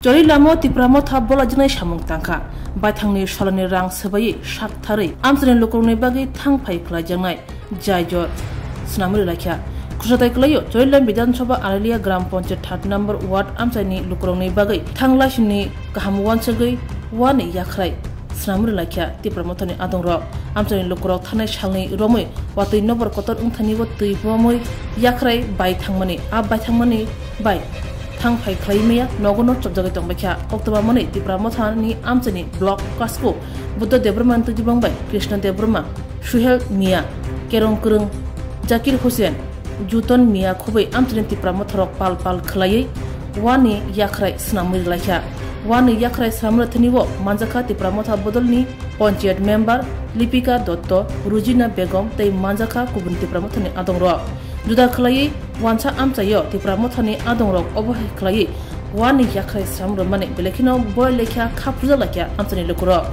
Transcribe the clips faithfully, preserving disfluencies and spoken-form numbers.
Chorilamao Tipra Motha bolajaknai samung tangkha. Baithangni saloni rang swbaiwi sak tharwi amchaini lukurokni bagwi thang phai khlaijaknai jaijor swnamwi rwlaikha. Khursatai kwlaio Chorilam Bidhan Sabha Aralia Gram Panchayat third number ward amchaini lukurokni bagwi thang laisini kaham uansugwi uani yakhrai swnamwi rwlaikha Tipra Mothani adongrok. Amchaini lukurok thanai salni romwi watwi nokbar kotor wngthanibo twi buamwi yakhrai bai thangmani, a bai thangmani bai thang phai khlai maya nogo no chopjagwi tongbaikha. Koktwma manwi Tipra Mothani amchaini block Kasko Buddha Debbarma ni twijlibang bai Krishna Debbarma, Suhel Mia, Kerong Kwrwng, Zakir Hussain, Juton Mia khobwi amchaini Tipra Motharok pal pal khwlaiwi uani yakhrai swnamwi rwlaikha. Uani yakhrai swnamwi rwthani o manjakha Tipra Motha bodolni Panchayat member Lipika Dotto, Rujina Begum tei manjakha kubun Tipra Mothani adongrok. Juda khwlaiwi uansa amchaio Tipra Mothani adongrok obo hai khwlaiwi uani yakhrai swnam rwmani belai kheno boi lekha kha phurjak laikha amchaini lukurok.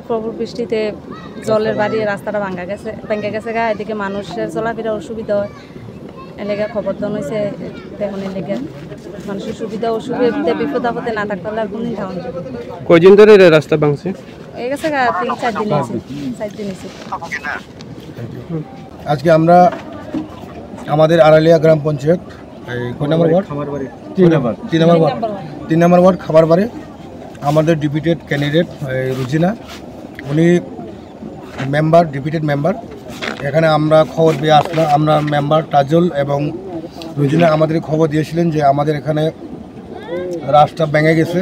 প্রবল বৃষ্টিতে জলের বাড়ি রাস্তাটা ভাঙ্গা গেছে, ভেঙে গেছে গা, এদিকে মানুষের চলাফেরা অসুবিধা হয়। এলাকা খবর দেওয়া হয়েছে, দেখুন এলাকা মানুষের সুবিধা অসুবিধা, বিপদ আপদে না থাকতে হলে আর কোনদিন থাকা যাবে? কয়দিন ধরে এই রাস্তা ভাঙছে? এই গেছে গা তিন চার দিন হয়েছে, চার দিন হয়েছে। আজকে আমরা আমাদের আড়ালিয়া গ্রাম পঞ্চায়েত, এই কয় নম্বর ওয়ার্ড? খামারবাড়ি। তিন নম্বর। তিন নম্বর ওয়ার্ড। তিন নম্বর ওয়ার্ড খামারবাড়ি। আমাদের ডিপুটেড ক্যান্ডিডেট, এই রুজিনা, উনি মেম্বার, ডিপুটেড মেম্বার। এখানে আমরা খবর পেয়ে আসলাম, আমরা মেম্বার তাজুল এবং রুজিনা আমাদের খবর দিয়েছিলেন যে আমাদের এখানে রাস্তা ভেঙে গেছে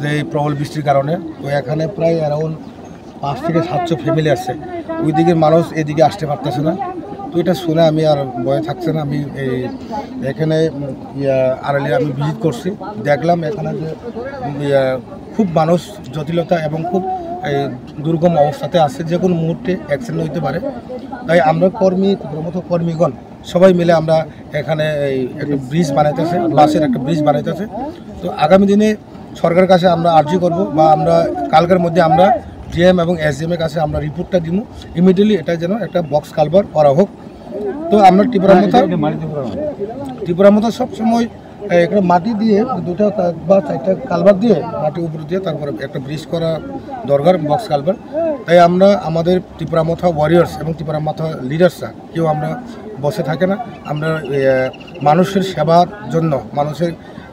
যে এই প্রবল বৃষ্টির কারণে। তো এখানে প্রায় অ্যারাউন্ড পাঁচ থেকে সাতশো ফ্যামিলি আছে, ওইদিকে মানুষ এদিকে আসতে পারতেছে না। তো এটা শুনে আমি আর ভয় থাকছে না, আমি এই এখানে, উম, ইয়া, আড়ালে আমি ভিজিট করছি, দেখলাম এখানে যে, উম, ইয়া, খুব মানুষ জটিলতা এবং খুব এই দুর্গম অবস্থাতে আছে, যে কোনো মুহূর্তে অ্যাক্সিডেন্ট হইতে পারে। তাই আমরা কর্মী, ত্রিপুরা মথা কর্মীগণ সবাই মিলে আমরা এখানে এই একটা ব্রিজ বানাইতেছে, বাঁশের একটা ব্রিজ বানাইতেছে। তো আগামী দিনে সরকারের কাছে আমরা আর্জি করব বা আমরা কালকের মধ্যে আমরা ডিএম এবং এসডিএম এর কাছে আমরা রিপোর্টটা দিব, ইমিডিয়েটলি এটা যেন একটা বক্স কালভার করা হোক। তো আমরা ত্রিপুরা মথা, ত্রিপুরা মথা সবসময় এই, একটা মাটি দিয়ে দুটো কা-, বা চারটা কালভার দিয়ে মাটি উপরে দিয়ে তারপরে একটা ব্রিজ করা দরকার, বক্স কালভার। তাই আমরা আমাদের ত্রিপুরা মথা ওয়ারিয়র্স এবং ত্রিপুরা মথা লিডার্সরা কেউ আমরা বসে থাকে না। আমরা, এ, মানুষের সেবার জন্য, মানুষের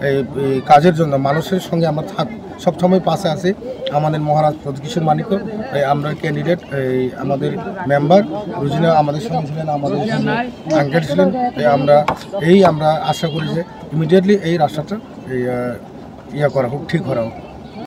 এই, এই কাজের জন্য, মানুষের সঙ্গে আমরা থাক, সবসময় পাশে আছি। আমাদের মহারাজ প্রদ্যুৎ কিশোর মানিক্য, এই আমরা ক্যান্ডিডেট, এই আমাদের মেম্বার রুজিনা আমাদের সঙ্গে ছিলেন, আমাদের সঙ্গে আঙ্কেল ছিলেন। এই আমরা, এই আমরা আশা করি যে ইমিডিয়েটলি এই রাস্তাটা এই, আহ, ইয়ে করা হোক, ঠিক করা হোক।